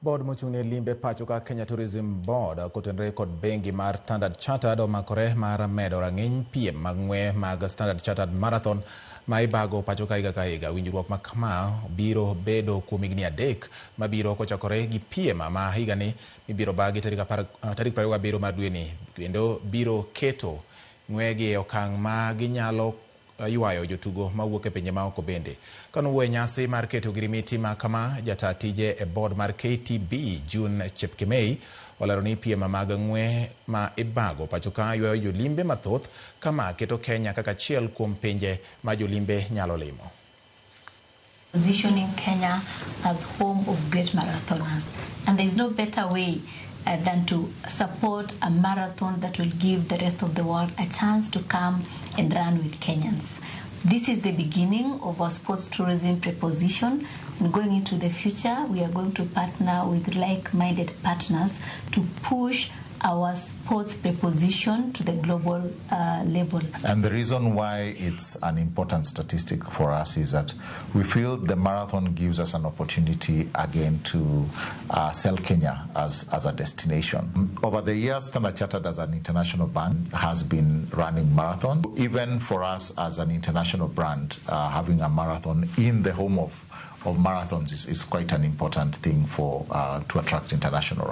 Board mochung' ne limbe pacho ka Kenya Tourism Board kotenore kod bengi mar Standard Chartered omakore mar medo rang'iny piem mag ng'we mag Standard Chartered Marathon ma ibago pacho ka higa ka higa. Winjruok ma kama biro bedo kuom higni 3 mabiro kochakore gi piem ma higani mibiro bagi tarik 27 mar dweni kendo biro keto ng'wegi e okang' ma ginyalo ywayo jotugo mawuok e pinje maoko bende. Kanowuoyo e nyasi mar keto ogirimiti ma kama, jata tije e board mar KTB June Chepkemei olero ni piem mag ng'we ma ibago pacho ka ywayo jolimbe mathoth kama keto Kenya kaka achiel kuom pinje ma jolimbe nyalo limo. Positioning Kenya as home of great marathoners, and there is no better way than to support a marathon that will give the rest of the world a chance to come and run with Kenyans. This is the beginning of our sports tourism proposition, and going into the future, we are going to partner with like-minded partners to push our sports proposition to the global level. And the reason why it's an important statistic for us is that we feel the marathon gives us an opportunity again to sell Kenya as a destination. Over the years, Standard Chartered as an international bank has been running marathon. Even for us as an international brand, having a marathon in the home of marathons is quite an important thing for to attract international runners.